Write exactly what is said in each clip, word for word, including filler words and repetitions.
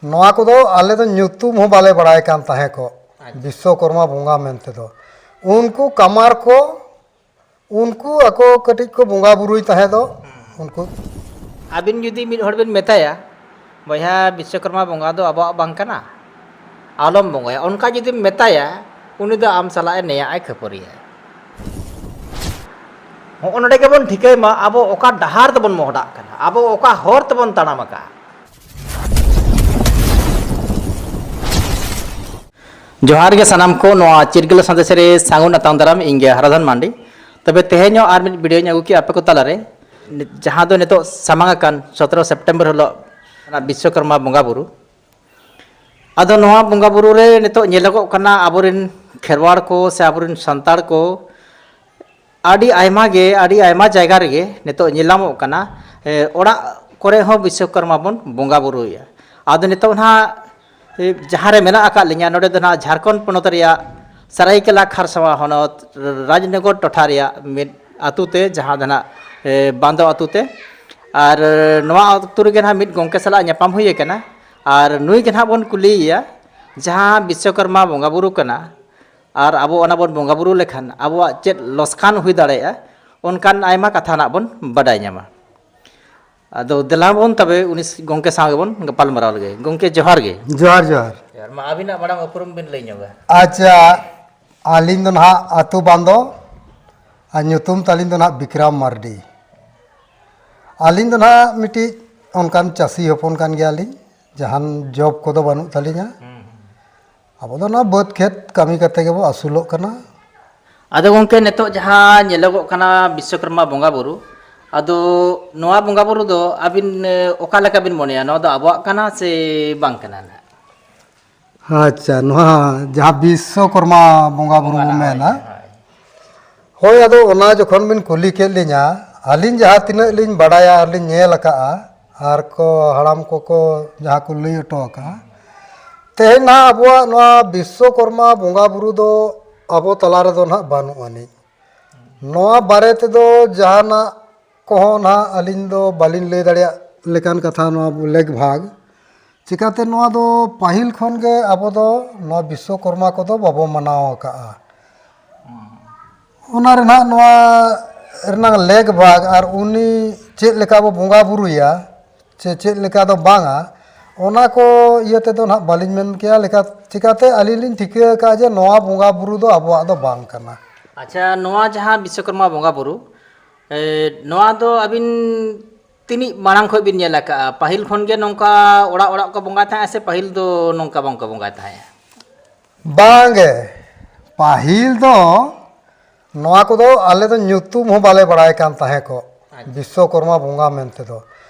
ᱱᱚᱣᱟ ᱠᱚᱫᱚ ᱟᱞᱮ ᱫᱚ ᱧᱩᱛᱩᱢ ᱦᱚᱸ ᱵᱟᱞᱮ ᱵᱟᱲᱟᱭ ᱠᱟᱱ ᱛᱟᱦᱮᱸ ᱠᱚ, ᱟᱪᱪᱷᱟ᱾ ᱵᱤᱥᱥᱚᱠᱚᱨᱢᱟ ᱵᱚᱸᱜᱟ ᱢᱮᱱᱛᱮ ᱫᱚ᱾ ᱩᱱᱠᱩ ᱠᱟᱢᱟᱨ ᱠᱚ, ᱩᱱᱠᱩ ᱟᱠᱚ ᱠᱟᱹᱴᱤᱡ ᱠᱚ ᱵᱚᱸᱜᱟ ᱵᱩᱨᱩᱭ ᱛᱟᱦᱮᱸ ᱫᱚ, ᱦᱩᱸ᱾ ᱩᱱᱠᱩ᱾ ᱟᱹᱵᱤᱱ ᱡᱩᱫᱤ ᱢᱤᱫ ᱦᱚᱲ ᱵᱤᱱ ᱢᱮᱛᱟᱭᱟ, "ᱵᱚᱭᱦᱟ, ᱵᱤᱥᱥᱚᱠᱚᱨᱢᱟ ᱵᱚᱸᱜᱟ ᱫᱚ ᱟᱵᱚᱣᱟᱜ ᱵᱟᱝ ᱠᱟᱱᱟ, ᱟᱞᱚᱢ ᱵᱚᱸᱜᱟᱭᱟ", ᱚᱱᱠᱟ ᱡᱩᱫᱤᱢ ᱢᱮᱛᱟᱭᱟ, ᱩᱱᱤ ᱫᱚ ᱟᱢ ᱥᱟᱞᱟᱜ ᱮ ᱱᱮᱭᱟᱜ ᱟᱭ, ᱠᱷᱟᱹᱯᱟᱹᱨᱤᱭᱟᱜ ᱟᱭ᱾ ᱦᱚᱸᱜᱼᱚ ᱱᱚᱰᱮ ᱜᱮᱵᱚᱱ ᱴᱷᱤᱠᱟᱹᱭ ᱢᱟ, ᱟᱵᱚ ᱚᱠᱟ ᱰᱟᱦᱟᱨ ᱛᱮᱵᱚᱱ ᱢᱚᱦᱰᱟᱜ ᱠᱟᱱᱟ, ᱟᱵᱚ ᱚᱠᱟ ᱦᱚᱨ ᱛᱮᱵᱚᱱ ᱛᱟᱲᱟᱢ ᱟᱠᱟᱫᱼᱟ᱾ ᱡᱚᱦᱟᱨ ᱜᱮ ᱥᱟᱱᱟᱢ ᱠᱚ, ᱱᱚᱣᱟ ᱪᱤᱨᱜᱟᱹᱞ ᱥᱟᱸᱫᱮᱥ ᱨᱮ ᱥᱟᱹᱜᱩᱱ ᱟᱛᱟᱝ ᱫᱟᱨᱟᱢ, ᱤᱧ ᱜᱮ ᱦᱟᱨᱟᱫᱷᱚᱱ ᱢᱟᱱᱰᱤ᱾ ᱛᱚᱵᱮ ᱛᱮᱦᱮᱧ ᱦᱚᱸ ᱟᱨ ᱢᱤᱫ video ᱧ ᱟᱹᱜᱩ ᱠᱮᱫᱼᱟ ᱟᱯᱮ ᱠᱚ ᱛᱟᱞᱟᱨᱮ, ᱡᱟᱦᱟᱸ ᱫᱚ ᱱᱤᱛᱚᱜ ᱥᱟᱢᱟᱝ ᱟᱠᱟᱱ ᱥᱚᱛᱨᱚ ᱥᱮᱯᱴᱮᱢᱵᱚᱨ ᱦᱤᱞᱳᱜ ᱚᱱᱟ ᱵᱤᱥᱥᱚᱠᱚᱨᱢᱟ ᱵᱚᱸᱜᱟ ᱵᱩᱨᱩ᱾ ᱟᱫᱚ ᱱᱚᱣᱟ ᱵᱚᱸᱜᱟ ᱵᱩᱨᱩ ᱨᱮ ᱱᱤᱛᱚᱜ ᱧᱮᱞᱚᱜᱚᱜ ᱠᱟᱱᱟ, ᱟᱵᱚᱨᱮᱱ ᱠᱷᱮᱨᱣᱟᱲ ᱠᱚ ᱥᱮ ᱟᱵᱚᱨᱮᱱ ᱥᱟᱱᱛᱟᱲ ᱠᱚ ᱟᱹᱰᱤ ᱟᱭᱢᱟ ᱜᱮ, ᱟᱹᱰᱤ ᱟᱭᱢᱟ ᱡᱟᱭᱜᱟ ᱨᱮᱜᱮ ᱱᱤᱛᱚᱜ ᱧᱮᱞ ᱧᱟᱢᱚᱜ ᱠᱟᱱᱟ, ᱮ, ᱚᱲᱟᱜ ᱠᱚᱨᱮ ᱦᱚᱸ ᱵᱤᱥᱥᱚᱠᱚᱨᱢᱟ ᱵᱚᱱ ᱵᱚᱸᱜᱟ ᱵᱩᱨᱩᱭᱟ᱾ ᱟᱫᱚ ᱱᱤᱛᱚᱜ ᱱᱟᱦᱟᱜ, ᱮ, ᱡᱟᱦᱟᱸ ᱨᱮ ᱢᱮᱱᱟᱜ ᱟᱠᱟᱫ ᱞᱤᱧᱟ, ᱱᱚᱰᱮ ᱫᱚ ᱱᱟᱦᱟᱜ ᱡᱷᱟᱲᱠᱷᱚᱸᱰ ᱯᱚᱱᱚᱛ ᱨᱮᱭᱟᱜ ᱥᱟᱨᱟᱭᱠᱮᱞᱟ ᱠᱷᱟᱨᱥᱟᱣᱟ ᱦᱚᱱᱚᱛ ᱨᱟᱡᱽᱱᱚᱜᱚᱨ ᱴᱚᱴᱷᱟ ᱨᱮᱭᱟᱜ ᱢᱤᱫ ᱟᱹᱛᱩ ᱛᱮ, ᱡᱟᱦᱟᱸ ᱫᱚ ᱱᱟᱦᱟᱜ, ᱮ, ᱵᱟᱸᱫᱚ ᱟᱹᱛᱩ ᱛᱮ᱾ ᱟᱨ ᱱᱚᱣᱟ ᱟᱹᱛᱩ ᱨᱮᱜᱮ ᱱᱟᱦᱟᱜ ᱢᱤᱫ ᱜᱚᱢᱠᱮ ᱥᱟᱞᱟᱜ ᱧᱟᱯᱟᱢ ᱦᱩᱭ ᱟᱠᱟᱱᱟ᱾ ᱟᱨ ᱱᱩᱭ ᱜᱮ ᱱᱟᱦᱟᱜ ᱵᱚᱱ ᱠᱩᱞᱤᱭᱮᱭᱟ, ᱡᱟᱦᱟᱸ ᱵᱤᱥᱥᱚᱠᱚᱨᱢᱟ ᱵᱚᱸᱜᱟ ᱵᱩᱨᱩ ᱠᱟᱱᱟ, ᱟᱨ ᱟᱵᱚ ᱚᱱᱟ ᱵᱚᱱ ᱵᱚᱸᱜᱟ ᱵᱩᱨᱩ ᱞᱮᱠᱷᱟᱱ ᱟᱵᱚᱣᱟᱜ ᱪᱮᱫ ᱞᱚᱥᱠᱟᱱ ᱦᱩᱭ ᱫᱟᱲᱮᱭᱟᱜᱼᱟ, ᱚᱱᱠᱟᱱ ᱟᱭᱢᱟ ᱠᱟᱛᱷᱟ ᱱᱟᱜ ᱵᱚᱱ ᱵᱟᱰᱟᱭ ᱧᱟᱢᱟ᱾ ᱟᱫᱚ ᱫᱮᱞᱟ ᱵᱚᱱ ᱛᱚᱵᱮ ᱩᱱᱤ ᱜᱚᱢᱠᱮ ᱥᱟᱶ ᱜᱮᱵᱚᱱ ᱜᱟᱯᱟᱞ ᱢᱟᱨᱟᱣ ᱞᱮᱜᱮ᱾ ᱜᱚᱢᱠᱮ, ᱡᱚᱦᱟᱨ ᱜᱮ᱾ ᱡᱚᱦᱟᱨ, ᱡᱚᱦᱟᱨ᱾ ᱡᱚᱦᱟᱨ᱾ ᱢᱟ ᱟᱹᱵᱤᱱᱟᱜ ᱢᱟᱲᱟᱝ ᱩᱯᱨᱩᱢ ᱵᱤᱱ ᱞᱟᱹᱭ ᱧᱚᱜᱟ᱾ ᱟᱪᱪᱷᱟ, ᱟᱹᱞᱤᱧ ᱫᱚ ᱱᱟᱦᱟᱜ ᱟᱹᱛᱩ ᱵᱟᱸᱫᱚ, ᱟᱨ ᱧᱩᱛᱩᱢ ᱛᱟᱹᱞᱤᱧ ᱫᱚ ᱱᱟᱦᱟᱜ ᱵᱤᱠᱨᱟᱢ ᱢᱟᱨᱰᱤ᱾ ᱟᱹᱞᱤᱧ ᱫᱚ ᱱᱟᱦᱟᱜ ᱢᱤᱫᱴᱤᱡ ᱚᱱᱠᱟᱱ ᱪᱟᱹᱥᱤ ᱦᱚᱯᱚᱱ ᱠᱟᱱ ᱜᱮᱭᱟᱞᱤᱧ, ᱡᱟᱦᱟᱱ job ᱠᱚᱫᱚ ᱵᱟᱹᱱᱩᱜ ᱛᱟᱹᱞᱤᱧᱟ᱾ ᱦᱩᱸ, ᱦᱩᱸ᱾ ᱟᱵᱚ ᱫᱚ ᱚᱱᱟ ᱵᱟᱹᱫᱽ ᱠᱷᱮᱛ ᱠᱟᱹᱢᱤ ᱠᱟᱛᱮ ᱜᱮᱵᱚ ᱟᱹᱥᱩᱞᱚᱜ ᱠᱟᱱᱟ᱾ ᱟᱫᱚ ᱜᱚᱢᱠᱮ, ᱱᱤᱛᱚᱜ ᱡᱟᱦᱟᱸ ᱧᱮᱞᱚᱜᱚᱜ ᱠᱟᱱᱟ ᱵᱤᱥᱥᱚᱠᱚᱨᱢᱟ ᱵᱚᱸᱜᱟ ᱵᱩᱨᱩ, ᱟᱫᱚ ᱱᱚᱣᱟ ᱵᱚᱸᱜᱟ ᱵᱩᱨᱩ ᱫᱚ ᱟᱹᱵᱤᱱ, ᱮ, ᱚᱠᱟ ᱞᱮᱠᱟ ᱵᱤᱱ ᱢᱚᱱᱮᱭᱟ? ᱱᱚᱣᱟ ᱫᱚ ᱟᱵᱚᱣᱟᱜ ᱠᱟᱱᱟ ᱥᱮ ᱵᱟᱝ ᱠᱟᱱᱟ ᱱᱟᱦᱟᱜ? ᱟᱪᱪᱷᱟ, ᱱᱚᱣᱟ ᱡᱟᱦᱟᱸ ᱵᱤᱥᱥᱚᱠᱚᱨᱢᱟ ᱵᱚᱸᱜᱟ ᱵᱩᱨᱩ ᱵᱚᱱ ᱢᱮᱱᱟ, ᱦᱳᱭ, ᱦᱳᱭ᱾ ᱦᱳᱭ, ᱟᱫᱚ ᱚᱱᱟ ᱡᱚᱠᱷᱚᱱ ᱵᱤᱱ ᱠᱩᱞᱤ ᱠᱮᱫ ᱞᱤᱧᱟ, ᱟᱹᱞᱤᱧ ᱡᱟᱦᱟᱸ ᱛᱤᱱᱟᱹᱜ ᱞᱤᱧ ᱵᱟᱰᱟᱭᱟ ᱟᱨ ᱞᱤᱧ ᱧᱮᱞ ᱟᱠᱟᱫᱼᱟ, ᱟᱨ ᱠᱚ ᱦᱟᱲᱟᱢ ᱠᱚᱠᱚ ᱡᱟᱦᱟᱸ ᱠᱚ ᱞᱟᱹᱭ ᱦᱚᱴᱚ ᱟᱠᱟᱫᱼᱟ, ᱛᱮᱦᱮᱧ ᱱᱟᱦᱟᱜ ᱟᱵᱚᱣᱟᱜ ᱱᱚᱣᱟ ᱵᱤᱥᱥᱚᱠᱚᱨᱢᱟ ᱵᱚᱸᱜᱟ ᱵᱩᱨᱩ ᱫᱚ ᱟᱵᱚ ᱛᱟᱞᱟ ᱨᱮᱫᱚ ᱱᱟᱦᱟᱜ ᱵᱟᱹᱱᱩᱜ ᱟᱹᱱᱤᱡ᱾ ᱱᱚᱣᱟ ᱵᱟᱨᱮ ᱛᱮᱫᱚ ᱡᱟᱦᱟᱱᱟᱜ ᱠᱚᱦᱚᱸ ᱱᱟᱦᱟᱜ ᱟᱹᱞᱤᱧ ᱫᱚ ᱵᱟᱹᱞᱤᱧ ᱞᱟᱹᱭ ᱫᱟᱲᱮᱭᱟᱜ ᱞᱮᱠᱟᱱ ᱠᱟᱛᱷᱟ, ᱱᱚᱣᱟ ᱞᱮᱠ ᱵᱷᱟᱜᱽ᱾ ᱪᱤᱠᱟᱹᱛᱮ ᱱᱚᱣᱟ ᱫᱚ ᱯᱟᱹᱦᱤᱞ ᱠᱷᱚᱱ ᱜᱮ ᱟᱵᱚ ᱫᱚ ᱱᱚᱣᱟ ᱵᱤᱥᱥᱚᱠᱚᱨᱢᱟ ᱠᱚᱫᱚ ᱵᱟᱵᱚ ᱢᱟᱱᱟᱣ ᱟᱠᱟᱜᱼᱟ᱾ ᱚᱱᱟ ᱨᱮᱱᱟᱜ ᱱᱚᱣᱟ ᱨᱮᱱᱟᱜ ᱞᱮᱠ ᱵᱷᱟᱜᱽ ᱟᱨ ᱩᱱᱤ ᱪᱮᱫ ᱞᱮᱠᱟ ᱵᱚ ᱵᱚᱸᱜᱟ ᱵᱩᱨᱩᱭᱟ ᱥᱮ ᱪᱮᱫ ᱞᱮᱠᱟ ᱫᱚ ᱵᱟᱝᱟ, ᱚᱱᱟ ᱠᱚ ᱤᱭᱟᱹ ᱛᱮᱫᱚ ᱱᱟᱦᱟᱜ ᱵᱟᱹᱞᱤᱧ ᱢᱮᱱ ᱠᱮᱭᱟ᱾ ᱞᱮᱠᱟ ᱪᱤᱠᱟᱹᱛᱮ ᱟᱹᱞᱤᱧ ᱞᱤᱧ ᱴᱷᱤᱠᱟᱹ ᱟᱠᱟᱫᱼᱟ ᱡᱮ ᱱᱚᱣᱟ ᱵᱚᱸᱜᱟ ᱵᱩᱨᱩ ᱫᱚ ᱟᱵᱚᱣᱟᱜ ᱫᱚ ᱵᱟᱝ ᱠᱟᱱᱟ᱾ ᱟᱪᱪᱷᱟ, ᱱᱚᱣᱟ ᱡᱟᱦᱟᱸ ᱵᱤᱥᱥᱚᱠᱚᱨᱢᱟ ᱵᱚᱸᱜᱟ ᱵᱩᱨᱩ, ᱮ, ᱱᱚᱣᱟ ᱫᱚ ᱟᱹᱵᱤᱱ ᱛᱤᱱᱤᱡ ᱢᱟᱲᱟᱝ ᱠᱷᱚᱱ ᱵᱤᱱ ᱧᱮᱞ ᱟᱠᱟᱫᱼᱟ? ᱯᱟᱹᱦᱤᱞ ᱠᱷᱚᱱ ᱜᱮ ᱱᱚᱝᱠᱟ ᱚᱲᱟᱜ ᱚᱲᱟᱜ ᱠᱚ ᱵᱚᱸᱜᱟᱭ ᱛᱟᱦᱮᱸᱫᱼᱟ ᱥᱮ ᱯᱟᱹᱦᱤᱞ ᱫᱚ ᱱᱚᱝᱠᱟ ᱵᱟᱝ ᱠᱚ ᱵᱚᱸᱜᱟᱭ ᱛᱟᱦᱮᱸᱫᱼᱟ? ᱵᱟᱝᱜᱮ, ᱯᱟᱹᱦᱤᱞ ᱫᱚ ᱱᱚᱣᱟ ᱠᱚᱫᱚ ᱟᱞᱮ ᱫᱚ ᱧᱩᱛᱩᱢ ᱦᱚᱸ ᱵᱟᱞᱮ ᱵᱟᱲᱟᱭ ᱠᱟᱱ ᱛᱟᱦᱮᱸ ᱠᱚ, ᱟᱪᱪᱷᱟ᱾ ᱵᱤᱥᱥᱚᱠᱚᱨᱢᱟ ᱵᱚᱸᱜᱟ ᱢᱮᱱᱛᱮ ᱫᱚ᱾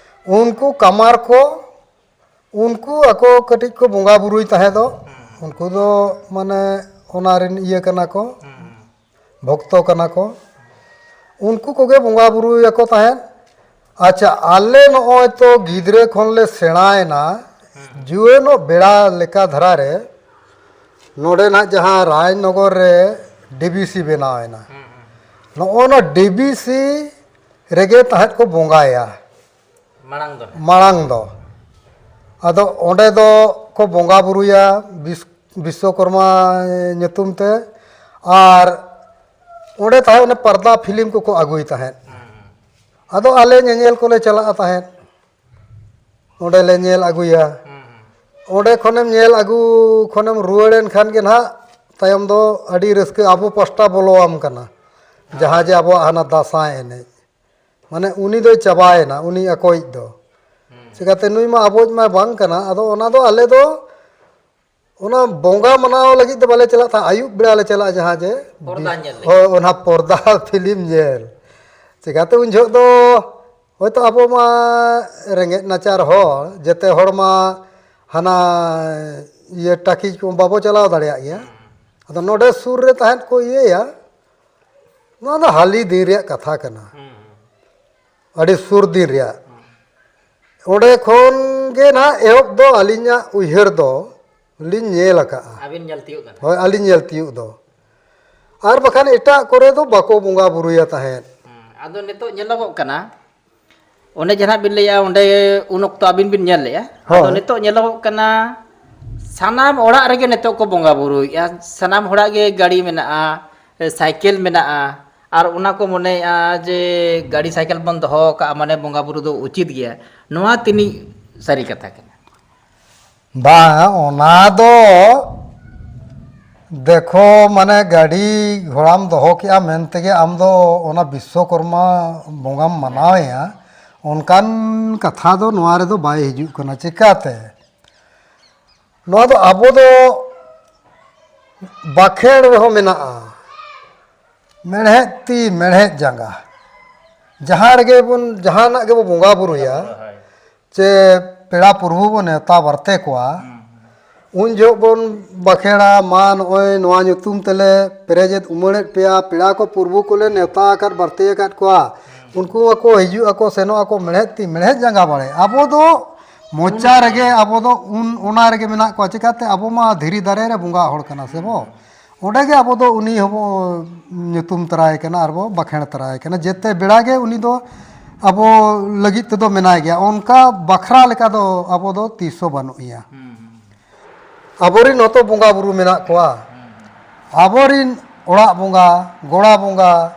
ᱩᱱᱠᱩ ᱠᱟᱢᱟᱨ ᱠᱚ, ᱩᱱᱠᱩ ᱟᱠᱚ ᱠᱟᱹᱴᱤᱡ ᱠᱚ ᱵᱚᱸᱜᱟ ᱵᱩᱨᱩᱭ ᱛᱟᱦᱮᱸ ᱫᱚ, ᱩᱱᱠᱩ ᱫᱚ ᱢᱟᱱᱮ ᱚᱱᱟ ᱨᱮᱱ ᱤᱭᱟᱹ ᱠᱟᱱᱟ ᱠᱚ, ᱵᱷᱚᱠᱛᱚ ᱠᱟᱱᱟ ᱠᱚ, ᱩᱱᱠᱩ ᱠᱚᱜᱮ ᱵᱚᱸᱜᱟ ᱵᱩᱨᱩᱭᱟᱠᱚ ᱛᱟᱦᱮᱸᱫ᱾ ᱟᱪᱪᱷᱟ, ᱟᱞᱮ ᱱᱚᱜᱼᱚᱭ ᱛᱚ ᱜᱤᱫᱽᱨᱟᱹ ᱠᱷᱚᱱ ᱞᱮ ᱥᱮᱬᱟᱭᱮᱱᱟ, ᱡᱩᱣᱟᱹᱱᱚᱜ ᱵᱮᱲᱟ ᱞᱮᱠᱟ ᱫᱷᱟᱨᱟ ᱨᱮ ᱱᱚᱰᱮ ᱱᱟᱜ ᱡᱟᱦᱟᱸ ᱨᱟᱡᱽᱱᱚᱜᱚᱨ ᱨᱮ ᱰᱤᱵᱤᱥᱤ ᱵᱮᱱᱟᱣ ᱮᱱᱟ, ᱱᱚᱜᱼᱚ ᱱᱟ ᱰᱤᱵᱤᱥᱤ ᱨᱮᱜᱮ ᱛᱟᱦᱮᱸᱫ ᱠᱚ ᱵᱚᱸᱜᱟᱭᱟ᱾ ᱢᱟᱲᱟᱝ ᱫᱚ ᱢᱟᱲᱟᱝ ᱫᱚ᱾ ᱟᱫᱚ ᱚᱸᱰᱮ ᱫᱚ ᱠᱚ ᱵᱚᱸᱜᱟ ᱵᱩᱨᱩᱭᱟ ᱵᱤᱥ-, ᱵᱤᱥᱥᱚᱠᱚᱨᱢᱟ ᱧᱩᱛᱩᱢ ᱛᱮ, ᱟᱨ ᱚᱸᱰᱮ ᱛᱟᱦᱮᱸᱫ ᱚᱱᱟ ᱯᱚᱨᱫᱟ ᱯᱷᱤᱞᱢ ᱠᱚᱠᱚ ᱟᱹᱜᱩᱭ ᱛᱟᱦᱮᱸᱫ᱾ ᱟᱫᱚ ᱟᱞᱮ ᱧᱮᱧᱮᱞ ᱠᱚᱞᱮ ᱪᱟᱞᱟᱜᱼᱟ ᱛᱟᱦᱮᱸᱫ, ᱚᱸᱰᱮ ᱞᱮ ᱧᱮᱞ ᱟᱹᱜᱩᱭᱟ᱾ ᱚᱸᱰᱮ ᱠᱷᱚᱱᱮᱢ ᱧᱮᱞ ᱟᱹᱜᱩ ᱠᱷᱚᱱᱮᱢ ᱨᱩᱣᱟᱹᱲᱮᱱ ᱠᱷᱟᱱ ᱜᱮ ᱱᱟᱦᱟᱜ ᱛᱟᱭᱚᱢ ᱫᱚ ᱟᱹᱰᱤ ᱨᱟᱹᱥᱠᱟᱹ ᱟᱵᱚ ᱯᱟᱥᱴᱟ ᱵᱚᱞᱚᱣᱟᱢ ᱠᱟᱱᱟ, ᱡᱟᱦᱟᱸ ᱡᱮ ᱟᱵᱚᱣᱟᱜ ᱦᱟᱱᱟ ᱫᱟᱸᱥᱟᱭ ᱮᱱᱮᱡ, ᱢᱟᱱᱮ ᱩᱱᱤ ᱫᱚᱭ ᱪᱟᱵᱟᱭᱮᱱᱟ, ᱩᱱᱤ ᱟᱠᱚᱭᱤᱡ ᱫᱚ᱾ ᱪᱤᱠᱟᱹᱛᱮ ᱱᱩᱭ ᱢᱟ ᱟᱵᱚᱭᱤᱡ ᱢᱟ ᱵᱟᱝ ᱠᱟᱱᱟ᱾ ᱟᱫᱚ ᱚᱱᱟ ᱫᱚ ᱟᱞᱮ ᱫᱚ ᱚᱱᱟ ᱵᱚᱸᱜᱟ ᱢᱟᱱᱟᱣ ᱞᱟᱹᱜᱤᱫ ᱫᱚ ᱵᱟᱞᱮ ᱪᱟᱞᱟᱜ ᱛᱟᱦᱮᱸᱫ, ᱟᱹᱭᱩᱵ ᱵᱮᱲᱟ ᱞᱮ ᱪᱟᱞᱟᱜᱼᱟ ᱡᱟᱦᱟᱸ ᱡᱮ ᱯᱚᱨᱫᱟ ᱧᱮᱞ ᱞᱟᱹᱜᱤᱫ᱾ ᱦᱳᱭ, ᱚᱱᱟ ᱯᱚᱨᱫᱟ ᱯᱷᱤᱞᱢ ᱧᱮᱞ᱾ ᱪᱤᱠᱟᱹᱛᱮ ᱩᱱ ᱡᱚᱦᱚᱜ ᱫᱚ ᱦᱚᱭᱛᱳ ᱟᱵᱚ ᱢᱟ ᱨᱮᱸᱜᱮᱡ ᱱᱟᱪᱟᱨ ᱦᱚᱲ, ᱡᱮᱛᱮ ᱦᱚᱲ ᱢᱟ ᱦᱟᱱᱟ ᱤᱭᱟᱹ ᱴᱟᱹᱠᱤᱡ ᱠᱚ ᱵᱟᱵᱚ ᱪᱟᱞᱟᱣ ᱫᱟᱲᱮᱭᱟᱜ ᱜᱮᱭᱟ᱾ ᱟᱫᱚ ᱱᱚᱰᱮ ᱥᱩᱨ ᱨᱮ ᱛᱟᱦᱮᱸᱫ ᱠᱚ ᱤᱭᱟᱹᱭᱟ, ᱱᱚᱣᱟ ᱫᱚ ᱦᱟᱹᱞᱤ ᱫᱤᱱ ᱨᱮᱭᱟᱜ ᱠᱟᱛᱷᱟ ᱠᱟᱱᱟ, ᱟᱹᱰᱤ ᱥᱩᱨ ᱫᱤᱱ ᱨᱮᱭᱟᱜ᱾ ᱚᱸᱰᱮ ᱠᱷᱚᱱ ᱜᱮ ᱱᱟᱦᱟᱜ ᱮᱦᱚᱵ ᱫᱚ ᱟᱹᱞᱤᱧᱟᱜ ᱩᱭᱦᱟᱹᱨ ᱫᱚ ᱞᱤᱧ ᱧᱮᱞ ᱟᱠᱟᱫᱼᱟ᱾ ᱟᱹᱵᱤᱱ ᱧᱮᱞ ᱛᱤᱭᱳᱜ ᱠᱟᱫᱟ᱾ ᱦᱳᱭ, ᱟᱹᱞᱤᱧ ᱧᱮᱞ ᱛᱤᱭᱳᱜ ᱫᱚ᱾ ᱟᱨ ᱵᱟᱠᱷᱟᱱ ᱮᱴᱟᱜ ᱠᱚᱨᱮ ᱫᱚ ᱵᱟᱠᱚ ᱵᱚᱸᱜᱟ ᱵᱩᱨᱩᱭᱟ ᱛᱟᱦᱮᱸᱫ᱾ ᱦᱮᱸ, ᱟᱫᱚ ᱱᱤᱛᱚᱜ ᱧᱮᱞᱚᱜᱚᱜ ᱠᱟᱱᱟ, ᱚᱸᱰᱮ ᱡᱟᱦᱟᱸ ᱵᱤᱱ ᱞᱟᱹᱭᱟ, ᱚᱸᱰᱮ ᱩᱱ ᱚᱠᱛᱚ ᱟᱹᱵᱤᱱ ᱵᱤᱱ ᱧᱮᱞ ᱞᱮᱜᱼᱟ᱾ ᱟᱫᱚ ᱦᱳᱭ᱾ ᱱᱤᱛᱚᱜ ᱧᱮᱞᱚᱜᱚᱜ ᱠᱟᱱᱟ, ᱥᱟᱱᱟᱢ ᱚᱲᱟᱜ ᱨᱮᱜᱮ ᱱᱤᱛᱚᱜ ᱠᱚ ᱵᱚᱸᱜᱟ ᱵᱩᱨᱩᱭᱮᱫᱼᱟ, ᱥᱟᱱᱟᱢ ᱦᱚᱲᱟᱜ ᱜᱮ ᱜᱟᱹᱰᱤ ᱢᱮᱱᱟᱜᱼᱟ, ᱥᱟᱭᱠᱮᱞ ᱢᱮᱱᱟᱜᱼᱟ, ᱟᱨ ᱚᱱᱟ ᱠᱚ ᱢᱚᱱᱮᱭᱮᱫᱼᱟ ᱡᱮ ᱜᱟᱹᱰᱤ ᱥᱟᱭᱠᱮᱞ ᱵᱚᱱ ᱫᱚᱦᱚ ᱠᱟᱜᱼᱟ, ᱢᱟᱱᱮ ᱵᱚᱸᱜᱟ ᱵᱩᱨᱩ ᱫᱚ ᱩᱪᱤᱛ ᱜᱮᱭᱟ᱾ ᱱᱚᱣᱟ ᱛᱤᱱᱤᱡ ᱥᱟᱹᱨᱤ ᱠᱟᱛᱷᱟ ᱠᱟᱱᱟ? ᱵᱟᱝ, ᱚᱱᱟ ᱫᱚ ᱫᱮᱠᱷᱚ, ᱢᱟᱱᱮ ᱜᱟᱹᱰᱤ ᱜᱷᱚᱲᱟᱢ ᱫᱚᱦᱚ ᱠᱮᱜᱼᱟ ᱢᱮᱱ ᱛᱮᱜᱮ ᱟᱢ ᱫᱚ ᱚᱱᱟ ᱵᱤᱥᱥᱚᱠᱚᱨᱢᱟ ᱵᱚᱸᱜᱟᱢ ᱢᱟᱱᱟᱣᱮᱭᱟ, ᱚᱱᱠᱟᱱ ᱠᱟᱛᱷᱟ ᱫᱚ ᱱᱚᱣᱟ ᱨᱮᱫᱚ ᱵᱟᱭ ᱦᱤᱡᱩᱜ ᱠᱟᱱᱟ᱾ ᱪᱤᱠᱟᱹᱛᱮ? ᱱᱚᱣᱟ ᱫᱚ ᱟᱵᱚ ᱫᱚ ᱵᱟᱠᱷᱮᱲ ᱨᱮᱦᱚᱸ ᱢᱮᱱᱟᱜᱼᱟ, ᱢᱮᱲᱦᱮᱫ ᱛᱤ, ᱢᱮᱲᱦᱮᱫ ᱡᱟᱸᱜᱟ᱾ ᱡᱟᱦᱟᱸ ᱨᱮᱜᱮ ᱵᱚᱱ, ᱡᱟᱦᱟᱱᱟᱜ ᱜᱮᱵᱚ ᱵᱚᱸᱜᱟ ᱵᱩᱨᱩᱭᱟ, ᱦᱳᱭ᱾ ᱪᱮ ᱯᱮᱲᱟ ᱯᱨᱚᱵᱷᱩ ᱵᱚ ᱱᱮᱣᱛᱟ ᱵᱟᱨᱛᱮ ᱠᱚᱣᱟ, ᱦᱩᱸ, ᱦᱩᱸ᱾ ᱩᱱ ᱡᱚᱦᱚᱜ ᱵᱚᱱ ᱵᱟᱠᱷᱮᱲᱟ, "ᱢᱟ ᱱᱚᱜᱼᱚᱭ ᱱᱚᱣᱟ ᱧᱩᱛᱩᱢ ᱛᱮᱞᱮ ᱯᱮᱨᱮᱡᱮᱫ ᱩᱢᱟᱹᱲᱮᱫ ᱯᱮᱭᱟ, ᱯᱮᱲᱟ ᱠᱚ ᱯᱨᱚᱵᱷᱩ ᱠᱚᱞᱮ ᱱᱮᱣᱛᱟ ᱟᱠᱟᱫ ᱵᱟᱨᱛᱮ ᱟᱠᱟᱫ ᱠᱚᱣᱟ, ᱦᱩᱸ᱾ ᱩᱱᱠᱩ ᱢᱟᱠᱚ ᱦᱤᱡᱩᱜ ᱟᱠᱚ ᱥᱮᱱᱚᱜ ᱟᱠᱚ ᱢᱮᱲᱦᱮᱫ ᱛᱤ ᱢᱮᱲᱦᱮᱫ ᱡᱟᱸᱜᱟ ᱵᱟᱲᱮ", ᱟᱵᱚ ᱫᱚ ᱢᱚᱪᱟ ᱩᱱ ᱨᱮᱜᱮ, ᱟᱵᱚ ᱫᱚ ᱩᱱ, ᱚᱱᱟ ᱨᱮᱜᱮ ᱢᱮᱱᱟᱜ ᱠᱚᱣᱟ᱾ ᱪᱤᱠᱟᱹᱛᱮ? ᱟᱵᱚ ᱢᱟ ᱫᱷᱤᱨᱤ ᱫᱟᱨᱮ ᱨᱮ ᱵᱚᱸᱜᱟ ᱦᱚᱲ ᱠᱟᱱᱟ ᱥᱮ ᱵᱚ᱾ ᱦᱩᱸ᱾ ᱚᱸᱰᱮ ᱜᱮ ᱟᱵᱚ ᱫᱚ ᱩᱱᱤ ᱦᱚᱸᱵᱚ ᱧᱩᱛᱩᱢ ᱛᱟᱨᱟᱭ ᱠᱟᱱᱟ ᱟᱨ ᱵᱚ ᱵᱟᱠᱷᱮᱬ ᱛᱟᱨᱟᱭ ᱠᱟᱱᱟ᱾ ᱡᱮᱛᱮ ᱵᱮᱲᱟ ᱜᱮ ᱩᱱᱤ ᱫᱚ ᱟᱵᱚ ᱞᱟᱹᱜᱤᱫ ᱛᱮᱫᱚ ᱢᱮᱱᱟᱭ ᱜᱮᱭᱟ᱾ ᱚᱱᱠᱟ ᱵᱟᱠᱷᱨᱟ ᱞᱮᱠᱟ ᱫᱚ ᱟᱵᱚ ᱫᱚ ᱛᱤᱥ ᱦᱚᱸ ᱵᱟᱹᱱᱩᱜ ᱮᱭᱟ᱾ ᱦᱩᱸ, ᱦᱩᱸ᱾ ᱟᱵᱚᱨᱤᱱ ᱦᱚᱸᱛᱚ ᱵᱚᱸᱜᱟ ᱵᱩᱨᱩ ᱢᱮᱱᱟᱜ ᱠᱚᱣᱟ᱾ ᱦᱩᱸ, ᱦᱩᱸ᱾ ᱟᱵᱚᱨᱤᱱ ᱚᱲᱟᱜ ᱵᱚᱸᱜᱟ, ᱜᱚᱲᱟ ᱵᱚᱸᱜᱟ,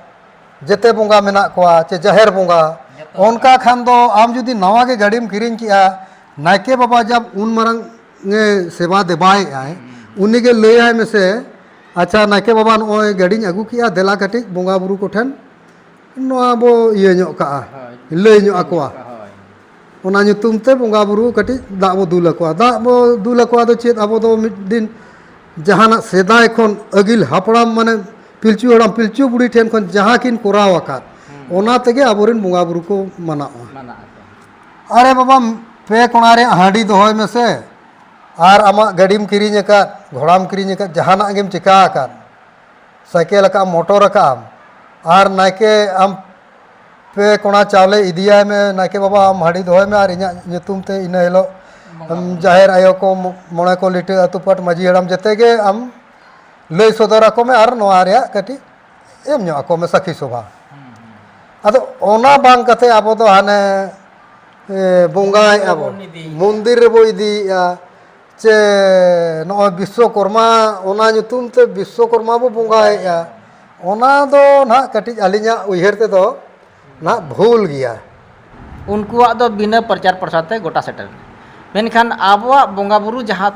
ᱡᱮᱛᱮ ᱵᱚᱸᱜᱟ ᱢᱮᱱᱟᱜ ᱠᱚᱣᱟ, ᱪᱮ ᱡᱟᱦᱮᱨ ᱵᱚᱸᱜᱟ᱾ ᱡᱚᱛᱚ ᱚᱱᱠᱟ ᱵᱚᱸᱜᱟ᱾ ᱠᱷᱟᱱ ᱫᱚ ᱟᱢ ᱡᱩᱫᱤ ᱱᱟᱣᱟ ᱜᱮ ᱜᱟᱹᱰᱤᱢ ᱠᱤᱨᱤᱧ ᱠᱮᱜᱼᱟ, ᱱᱟᱭᱠᱮ ᱵᱟᱵᱟ ᱡᱟᱵ ᱩᱱ ᱢᱟᱨᱟᱝ ᱮ ᱥᱮᱵᱟ ᱫᱮᱵᱟᱭᱮᱫᱼᱟᱭ, ᱦᱩᱸ᱾ ᱩᱱᱤᱜᱮ ᱞᱟᱹᱭᱟᱭ ᱢᱮᱥᱮ, "ᱟᱪᱪᱷᱟ ᱱᱟᱭᱠᱮ ᱵᱟᱵᱟ, ᱱᱚᱜᱼᱚᱭ ᱜᱟᱹᱰᱤᱧ ᱟᱹᱜᱩ ᱠᱮᱜᱼᱟ, ᱫᱮᱞᱟ ᱠᱟᱹᱴᱤᱡ ᱵᱚᱸᱜᱟ ᱵᱩᱨᱩ ᱠᱚᱴᱷᱮᱱ ᱱᱚᱣᱟ ᱵᱚ ᱤᱭᱟᱹ ᱧᱚᱜ ᱠᱟᱜᱼᱟ, ᱦᱳᱭ᱾ ᱞᱟᱹᱭ ᱧᱚᱜ ᱟᱠᱚᱣᱟ᱾" ᱦᱳᱭ᱾ ᱚᱱᱟ ᱧᱩᱛᱩᱢ ᱛᱮ ᱵᱚᱸᱜᱟ ᱵᱩᱨᱩ ᱠᱟᱹᱴᱤᱡ ᱫᱟᱜ ᱵᱚ ᱫᱩᱞ ᱟᱠᱚᱣᱟ᱾ ᱫᱟᱜ ᱵᱚ ᱫᱩᱞ ᱟᱠᱚᱣᱟ ᱫᱚ ᱪᱮᱫ? ᱟᱵᱚ ᱫᱚ ᱢᱤᱫ ᱫᱤᱱ ᱡᱟᱦᱟᱱᱟᱜ ᱥᱮᱫᱟᱭ ᱠᱷᱚᱱ ᱟᱹᱜᱤᱞ ᱦᱟᱯᱲᱟᱢ, ᱢᱟᱱᱮ ᱯᱤᱞᱪᱩ ᱦᱟᱲᱟᱢ ᱯᱤᱞᱪᱩ ᱵᱩᱲᱦᱤ ᱴᱷᱮᱱ ᱠᱷᱚᱱ ᱡᱟᱦᱟᱸ ᱠᱤᱱ ᱠᱚᱨᱟᱣ ᱟᱠᱟᱫ, ᱦᱩᱸ᱾ ᱚᱱᱟ ᱛᱮᱜᱮ ᱟᱵᱚᱨᱮᱱ ᱵᱚᱸᱜᱟ ᱵᱩᱨᱩ ᱠᱚ ᱢᱟᱱᱟᱜᱼᱟ᱾ ᱢᱟᱱᱟᱜ ᱟᱠᱚ᱾ ᱟᱨᱮ ᱵᱟᱵᱟ, ᱯᱮ ᱠᱚᱬᱟ ᱨᱮᱭᱟᱜ ᱦᱟᱺᱰᱤ ᱫᱚᱦᱚᱭ ᱢᱮᱥᱮ, ᱟᱨ ᱟᱢᱟᱜ ᱜᱟᱹᱰᱤᱢ ᱠᱤᱨᱤᱧ ᱟᱠᱟᱫ, ᱜᱷᱚᱲᱟᱢ ᱠᱤᱨᱤᱧ ᱟᱠᱟᱫ, ᱡᱟᱦᱟᱱᱟᱜ ᱜᱮᱢ ᱪᱤᱠᱟ ᱟᱠᱟᱫ, ᱥᱟᱭᱠᱮᱞ ᱟᱠᱟᱫ ᱟᱢ, ᱢᱚᱴᱚᱨ ᱟᱠᱟᱫ ᱟᱢ, ᱟᱨ ᱱᱟᱭᱠᱮ ᱟᱢ ᱯᱮ ᱠᱚᱬᱟ ᱪᱟᱣᱞᱮ ᱤᱫᱤᱭᱟᱭ ᱢᱮ, ᱱᱟᱭᱠᱮ ᱵᱟᱵᱟ ᱟᱢ ᱦᱟᱺᱰᱤ ᱫᱚᱦᱚᱭ ᱢᱮ, ᱟᱨ ᱤᱧᱟᱹᱜ ᱧᱩᱛᱩᱢ ᱛᱮ ᱤᱱᱟᱹ ᱦᱤᱞᱳᱜ ᱵᱚᱸᱜᱟ ᱵᱩᱨᱩ᱾ ᱡᱟᱦᱮᱨ ᱟᱭᱳ ᱠᱚ ᱢᱚ-, ᱢᱚᱬᱮ ᱠᱚ ᱞᱤᱴᱟᱹ ᱟᱹᱛᱩ ᱯᱟᱴ ᱢᱟᱹᱡᱷᱤ ᱦᱟᱲᱟᱢ ᱡᱮᱛᱮ ᱜᱮ ᱟᱢ ᱞᱟᱹᱭ ᱥᱚᱫᱚᱨ ᱟᱠᱚ ᱢᱮ, ᱟᱨ ᱱᱚᱣᱟ ᱨᱮᱭᱟᱜ ᱠᱟᱹᱴᱤᱡ ᱮᱢ ᱧᱚᱜ ᱟᱠᱚ ᱢᱮ ᱥᱟᱹᱠᱷᱤ ᱥᱚᱵᱷᱟ᱾ ᱦᱩᱸ, ᱦᱩᱸ᱾ ᱟᱫᱚ ᱚᱱᱟ ᱵᱟᱝ ᱠᱟᱛᱮ ᱟᱵᱚ ᱫᱚ ᱦᱟᱱᱮ, ᱮ, ᱵᱚᱸᱜᱟᱭᱮᱫᱼᱟ ᱵᱚᱱ, ᱢᱚᱱᱫᱤᱨ ᱨᱮᱵᱚ ᱤᱫᱤᱭᱮᱫᱼᱟ, ᱪᱮ ᱱᱚᱜᱼᱚᱭ ᱵᱤᱥᱥᱚᱠᱚᱨᱢᱟ, ᱚᱱᱟ ᱧᱩᱛᱩᱢ ᱛᱮ ᱵᱤᱥᱥᱚᱠᱚᱨᱢᱟ ᱵᱚ ᱵᱚᱸᱜᱟᱭᱮᱫᱼᱟ᱾ ᱚᱱᱟ ᱫᱚ ᱱᱟᱦᱟᱜ ᱠᱟᱹᱴᱤᱡ ᱟᱹᱞᱤᱧᱟᱜ ᱩᱭᱦᱟᱹᱨ ᱛᱮᱫᱚ ᱱᱟᱦᱟᱜ ᱵᱷᱩᱞ ᱜᱮᱭᱟ᱾ ᱩᱱᱠᱩᱣᱟᱜ ᱫᱚ ᱵᱤᱱᱟᱹ ᱯᱨᱚᱪᱟᱨ ᱯᱨᱚᱥᱟᱨ ᱛᱮ ᱜᱚᱴᱟ ᱥᱮᱴᱮᱨ ᱮᱱᱟ᱾ ᱢᱮᱱᱠᱷᱟᱱ ᱟᱵᱚᱣᱟᱜ ᱵᱚᱸᱜᱟ ᱵᱩᱨᱩ ᱡᱟᱦᱟᱸ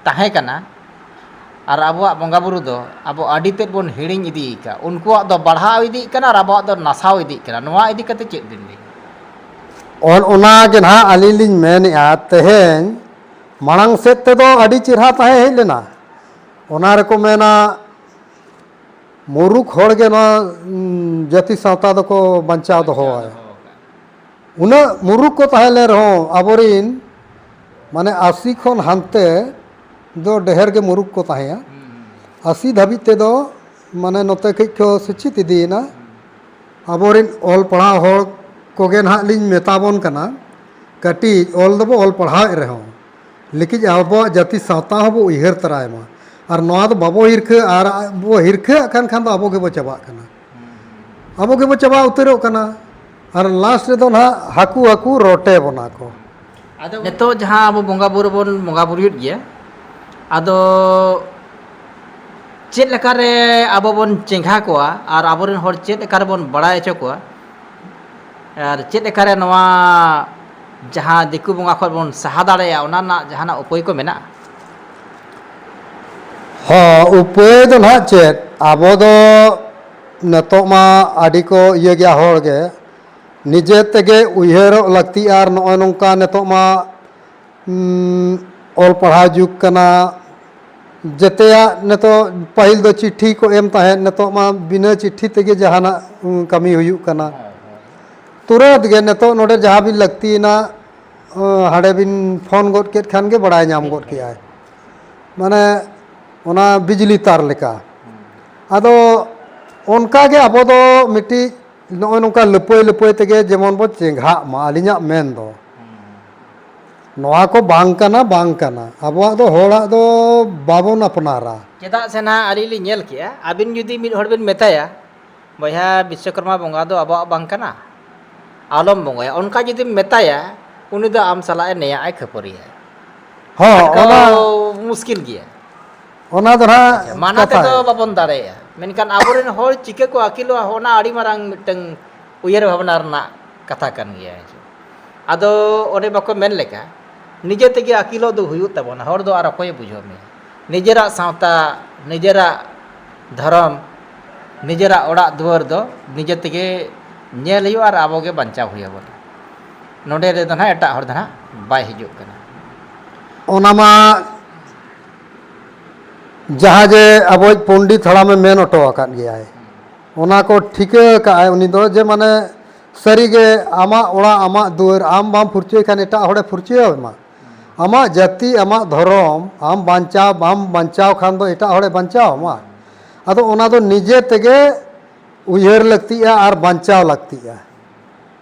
ᱛᱟᱦᱮᱸ ᱠᱟᱱᱟ, ᱟᱨ ᱟᱵᱚᱣᱟᱜ ᱵᱚᱸᱜᱟ ᱵᱩᱨᱩ ᱫᱚ ᱟᱵᱚ ᱟᱹᱰᱤ ᱛᱮᱫ ᱵᱚᱱ ᱦᱤᱲᱤᱧ ᱤᱫᱤᱭᱮᱫᱼᱟ᱾ ᱩᱱᱠᱩᱣᱟᱜ ᱫᱚ ᱵᱟᱲᱦᱟᱣ ᱤᱫᱤᱜ ᱠᱟᱱᱟ ᱟᱨ ᱟᱵᱚᱣᱟᱜ ᱫᱚ ᱱᱟᱥᱟᱣ ᱤᱫᱤᱜ ᱠᱟᱱᱟ᱾ ᱱᱚᱣᱟ ᱤᱫᱤ ᱠᱟᱛᱮ ᱪᱮᱫ ᱵᱤᱱ ᱞᱟᱹᱭᱟ? ᱚᱱ-, ᱚᱱᱟ ᱜᱮ ᱱᱟᱦᱟᱜ ᱟᱹᱞᱤᱧ ᱞᱤᱧ ᱢᱮᱱᱮᱫᱼᱟ, ᱛᱮᱦᱮᱧ ᱢᱟᱲᱟᱝ ᱥᱮᱫ ᱛᱮᱫᱚ ᱟᱹᱰᱤ ᱪᱮᱦᱨᱟ ᱛᱟᱦᱮᱸ ᱦᱮᱡ ᱞᱮᱱᱟ᱾ ᱚᱱᱟ ᱨᱮᱠᱚ ᱢᱮᱱᱟ, ᱢᱩᱨᱩᱠ ᱦᱚᱲ ᱜᱮ ᱱᱚᱣᱟ, ᱩᱸ, ᱡᱟᱹᱛᱤ ᱥᱟᱶᱛᱟ ᱫᱚᱠᱚ ᱵᱟᱧᱪᱟᱣ ᱫᱚᱦᱚᱭᱟ᱾ ᱩᱱᱟᱹᱜ ᱢᱩᱨᱩᱠ ᱠᱚ ᱛᱟᱦᱮᱸ ᱞᱮᱱ ᱨᱮᱦᱚᱸ, ᱟᱵᱚᱨᱤᱱ ᱢᱟᱱᱮ ᱟᱥᱤ ᱠᱷᱚᱱ ᱦᱟᱱᱛᱮ ᱫᱚ ᱰᱷᱮᱨ ᱜᱮ ᱢᱩᱨᱩᱠ ᱠᱚ ᱛᱟᱦᱮᱸᱭᱟ᱾ ᱟᱥᱤ ᱫᱷᱟᱹᱵᱤᱡ ᱛᱮᱫᱚ ᱢᱟᱱᱮ ᱱᱚᱛᱮ ᱠᱟᱹᱡ ᱠᱚ ᱥᱤᱪᱪᱷᱤᱛ ᱤᱫᱤᱭᱮᱱᱟ᱾ ᱟᱵᱚᱨᱤᱱ ᱚᱞ ᱯᱟᱲᱦᱟᱣ ᱦᱚᱲ ᱠᱚᱜᱮ ᱱᱟᱦᱟᱜ ᱞᱤᱧ ᱢᱮᱛᱟ ᱵᱚᱱ ᱠᱟᱱᱟ, ᱠᱟᱹᱴᱤᱡ ᱚᱞ ᱫᱚᱵᱚ ᱚᱞ ᱯᱟᱲᱦᱟᱣᱮᱫ ᱨᱮᱦᱚᱸ, ᱞᱮᱠᱤᱱ ᱟᱵᱚᱣᱟᱜ ᱡᱟᱹᱛᱤ ᱥᱟᱶᱛᱟ ᱦᱚᱸᱵᱚ ᱩᱭᱦᱟᱹᱨ ᱛᱟᱨᱟᱭ ᱢᱟ᱾ ᱟᱨ ᱱᱚᱣᱟ ᱫᱚ ᱵᱟᱵᱚ ᱦᱤᱨᱠᱷᱟᱹ, ᱟᱨ ᱵᱚ ᱦᱤᱨᱠᱷᱟᱹᱣᱟᱜ ᱠᱟᱱ ᱠᱷᱟᱱ ᱫᱚ ᱟᱵᱚ ᱜᱮᱵᱚ ᱪᱟᱵᱟᱜ ᱠᱟᱱᱟ᱾ ᱟᱵᱚ ᱜᱮᱵᱚ ᱪᱟᱵᱟ ᱩᱛᱟᱹᱨᱚᱜ ᱠᱟᱱᱟ᱾ ᱟᱨ ᱞᱟᱥᱴ ᱨᱮᱫᱚ ᱱᱟᱦᱟᱜ ᱦᱟᱹᱠᱩ, ᱦᱟᱹᱠᱩ ᱨᱚᱴᱮ ᱵᱚᱱᱟ ᱠᱚ᱾ ᱟᱫᱚ ᱱᱤᱛᱚᱜ ᱡᱟᱦᱟᱸ ᱟᱵᱚ ᱵᱚᱸᱜᱟ ᱵᱩᱨᱩ ᱵᱚᱱ ᱵᱚᱸᱜᱟ ᱵᱩᱨᱩᱭᱮᱫ ᱜᱮᱭᱟ, ᱟᱫᱚ ᱪᱮᱫ ᱞᱮᱠᱟᱨᱮ ᱟᱵᱚ ᱵᱚᱱ ᱪᱮᱸᱜᱷᱟ ᱠᱚᱣᱟ ᱟᱨ ᱟᱵᱚᱨᱮᱱ ᱦᱚᱲ ᱪᱮᱫ ᱞᱮᱠᱟ ᱨᱮᱵᱚᱱ ᱵᱟᱲᱟᱭ ᱦᱚᱪᱚ ᱠᱚᱣᱟ? ᱟᱨ ᱪᱮᱫ ᱞᱮᱠᱟᱨᱮ ᱱᱚᱣᱟ ᱡᱟᱦᱟᱸ ᱫᱤᱠᱩ ᱵᱚᱸᱜᱟ ᱠᱷᱚᱱ ᱵᱚᱱ ᱥᱟᱦᱟ ᱫᱟᱲᱮᱭᱟᱜᱼᱟ, ᱚᱱᱟ ᱨᱮᱱᱟᱜ ᱡᱟᱦᱟᱱᱟᱜ ᱩᱯᱟᱹᱭ ᱠᱚ ᱢᱮᱱᱟᱜᱼᱟ? ᱦᱚᱸ, ᱩᱯᱟᱹᱭ ᱫᱚ ᱱᱟᱦᱟᱜ ᱪᱮᱫ? ᱟᱵᱚ ᱫᱚ ᱱᱤᱛᱚᱜ ᱢᱟ ᱟᱹᱰᱤ ᱠᱚ ᱤᱭᱟᱹ ᱜᱮᱭᱟ ᱦᱚᱲ ᱜᱮ, ᱱᱤᱡᱮ ᱛᱮᱜᱮ ᱩᱭᱦᱟᱹᱨᱚᱜ ᱞᱟᱹᱠᱛᱤ᱾ ᱟᱨ ᱱᱚᱜᱼᱚᱭ ᱱᱚᱝᱠᱟ ᱱᱤᱛᱚᱜ ᱢᱟ, ᱩᱸ, ᱚᱞ ᱯᱟᱲᱦᱟᱣ ᱡᱩᱜᱽ ᱠᱟᱱᱟ, ᱡᱮᱛᱮᱭᱟᱜ ᱱᱤᱛᱚᱜ, ᱯᱟᱹᱦᱤᱞ ᱫᱚ ᱪᱤᱴᱷᱤ ᱠᱚ ᱮᱢ ᱛᱟᱦᱮᱸᱫ, ᱱᱤᱛᱚᱜ ᱢᱟ ᱵᱤᱱᱟᱹ ᱪᱤᱴᱷᱤ ᱛᱮᱜᱮ ᱡᱟᱦᱟᱱᱟᱜ, ᱩᱸ, ᱠᱟᱹᱢᱤ ᱦᱩᱭᱩᱜ ᱠᱟᱱᱟ᱾ ᱛᱩᱨᱟᱹᱛ ᱜᱮ ᱱᱤᱛᱚᱜ ᱱᱚᱰᱮ ᱡᱟᱦᱟᱸ ᱵᱤᱱ ᱞᱟᱹᱠᱛᱤᱭᱮᱱᱟ, ᱚ, ᱦᱟᱸᱰᱮ ᱵᱤᱱ ᱯᱷᱳᱱ ᱜᱚᱫ ᱠᱮᱫ ᱠᱷᱟᱱ ᱜᱮ ᱵᱟᱲᱟᱭ ᱧᱟᱢ ᱜᱚᱫ ᱠᱮᱜᱼᱟᱭ᱾ ᱢᱟᱱᱮ ᱚᱱᱟ ᱵᱤᱡᱽᱞᱤ ᱛᱟᱨ ᱞᱮᱠᱟ᱾ ᱟᱫᱚ ᱚᱱᱠᱟ ᱜᱮ ᱟᱵᱚ ᱫᱚ ᱢᱤᱫᱴᱤᱡ ᱱᱚᱜᱼᱚᱭ ᱱᱚᱝᱠᱟ ᱞᱟᱹᱯᱟᱹᱭ ᱞᱟᱹᱯᱟᱹᱭ ᱛᱮᱜᱮ ᱡᱮᱢᱚᱱ ᱵᱚ ᱪᱮᱸᱜᱷᱟᱜ ᱢᱟ, ᱟᱹᱞᱤᱧᱟᱜ ᱢᱮᱱ ᱫᱚ᱾ ᱱᱚᱣᱟ ᱠᱚ ᱵᱟᱝ ᱠᱟᱱᱟ, ᱵᱟᱝ ᱠᱟᱱᱟ᱾ ᱟᱵᱚᱣᱟᱜ ᱫᱚ ᱦᱚᱲᱟᱜ ᱫᱚ ᱵᱟᱵᱚᱱ ᱟᱯᱱᱟᱨᱟ᱾ ᱪᱮᱫᱟᱜ ᱥᱮ ᱱᱟᱦᱟᱜ ᱟᱹᱞᱤᱧ ᱞᱤᱧ ᱧᱮᱞ ᱠᱮᱜᱼᱟ, ᱟᱹᱵᱤᱱ ᱡᱩᱫᱤ ᱢᱤᱫ ᱦᱚᱲ ᱵᱤᱱ ᱢᱮᱛᱟᱭᱟ, ᱵᱚᱭᱦᱟ, ᱵᱤᱥᱥᱚᱠᱚᱨᱢᱟ ᱵᱚᱸᱜᱟ ᱫᱚ ᱟᱵᱚᱣᱟᱜ ᱵᱟᱝ ᱠᱟᱱᱟ, ᱟᱞᱚᱢ ᱵᱚᱸᱜᱟᱭᱟ, ᱚᱱᱠᱟ ᱡᱩᱫᱤᱢ ᱢᱮᱛᱟᱭᱟ, ᱩᱱᱤ ᱫᱚ ᱟᱢ ᱥᱟᱞᱟᱜ ᱮ ᱱᱮᱭᱟᱜ ᱟᱭ, ᱠᱷᱟᱹᱯᱟᱹᱨᱤᱭᱟᱭ᱾ ᱦᱚᱸ, ᱚᱱᱠᱟ ᱚᱱᱟ ᱢᱩᱥᱠᱤᱞ ᱜᱮᱭᱟ᱾ ᱚᱱᱟ ᱫᱚ ᱱᱟᱦᱟᱜ ᱟᱪᱪᱷᱟ, ᱢᱟᱱᱟ ᱠᱟᱛᱷᱟ ᱛᱮᱫᱚ ᱜᱮ᱾ ᱵᱟᱵᱚᱱ ᱫᱟᱲᱮᱭᱟᱜᱼᱟ, ᱢᱮᱱᱠᱷᱟᱱ ᱟᱵᱚᱨᱮᱱ ᱦᱚᱲ ᱪᱤᱠᱟᱹ ᱠᱚ ᱟᱹᱠᱤᱞᱚᱜᱼᱟ, ᱚᱱᱟ ᱟᱹᱰᱤ ᱢᱟᱨᱟᱝ ᱢᱤᱫᱴᱟᱝ ᱩᱭᱦᱟᱹᱨ ᱵᱷᱟᱵᱽᱱᱟ ᱨᱮᱱᱟᱜ ᱠᱟᱛᱷᱟ ᱠᱟᱱ ᱜᱮᱭᱟ᱾ ᱟᱫᱚ ᱚᱱᱮ ᱵᱟᱠᱚ ᱢᱮᱱ ᱞᱮᱠᱟ, ᱱᱤᱡᱮ ᱛᱮᱜᱮ ᱟᱹᱠᱤᱞᱚᱜ ᱫᱚ ᱦᱩᱭᱩᱜ ᱛᱟᱵᱚᱱᱟ, ᱦᱚᱲ ᱫᱚ ᱟᱨ ᱚᱠᱚᱭᱮ ᱵᱩᱡᱷᱟᱹᱣ ᱢᱮᱭᱟ? ᱱᱤᱡᱮᱨᱟᱜ ᱥᱟᱶᱛᱟ, ᱱᱤᱡᱮᱨᱟᱜ ᱫᱷᱚᱨᱚᱢ, ᱱᱤᱡᱮᱨᱟᱜ ᱚᱲᱟᱜ ᱫᱩᱣᱟᱹᱨ ᱫᱚ ᱱᱤᱡᱮ ᱛᱮᱜᱮ ᱧᱮᱞ ᱦᱩᱭᱩᱜᱼᱟ ᱟᱨ ᱟᱵᱚ ᱜᱮ ᱵᱟᱧᱪᱟᱣ ᱦᱩᱭ ᱟᱵᱚᱱᱟ᱾ ᱱᱚᱰᱮ ᱨᱮᱫᱚ ᱱᱟᱦᱟᱜ ᱮᱴᱟᱜ ᱦᱚᱲ ᱫᱚ ᱱᱟᱦᱟᱜ ᱵᱟᱭ ᱦᱤᱡᱩᱜ ᱠᱟᱱᱟ᱾ ᱚᱱᱟ ᱢᱟ ᱡᱟᱦᱟᱸ ᱡᱮ ᱟᱵᱚᱭᱤᱡ ᱯᱚᱱᱰᱤᱛ ᱦᱟᱲᱟᱢᱮ ᱢᱮᱱ ᱦᱚᱴᱚ ᱟᱠᱟᱫ ᱜᱮᱭᱟᱭ, ᱚᱱᱟ ᱠᱚ ᱴᱷᱤᱠᱟᱹ ᱟᱠᱟᱫ ᱟᱭ ᱩᱱᱤ ᱫᱚ, ᱡᱮ ᱢᱟᱱᱮ ᱥᱟᱹᱨᱤᱜᱮ ᱟᱢᱟᱜ ᱚᱲᱟᱜ, ᱟᱢᱟᱜ ᱫᱩᱣᱟᱹᱨ, ᱟᱢ ᱵᱟᱢ ᱯᱷᱩᱨᱪᱟᱹᱭ ᱠᱷᱟᱱ ᱮᱴᱟᱜ ᱦᱚᱲᱮ ᱯᱷᱩᱨᱪᱟᱹᱭ ᱟᱢᱟ᱾ ᱟᱢᱟᱜ ᱡᱟᱹᱛᱤ, ᱟᱢᱟᱜ ᱫᱷᱚᱨᱚᱢ, ᱟᱢ ᱵᱟᱧᱪᱟᱣ, ᱵᱟᱢ ᱵᱟᱧᱪᱟᱣ ᱠᱷᱟᱱ ᱫᱚ ᱮᱴᱟᱜ ᱦᱚᱲᱮ ᱵᱟᱧᱪᱟᱣ ᱟᱢᱟ? ᱟᱫᱚ ᱚᱱᱟ ᱫᱚ ᱱᱤᱡᱮ ᱛᱮᱜᱮ ᱩᱭᱦᱟᱹᱨ ᱞᱟᱹᱠᱛᱤᱜᱼᱟ ᱟᱨ ᱵᱟᱧᱪᱟᱣ ᱞᱟᱹᱠᱛᱤᱜᱼᱟ᱾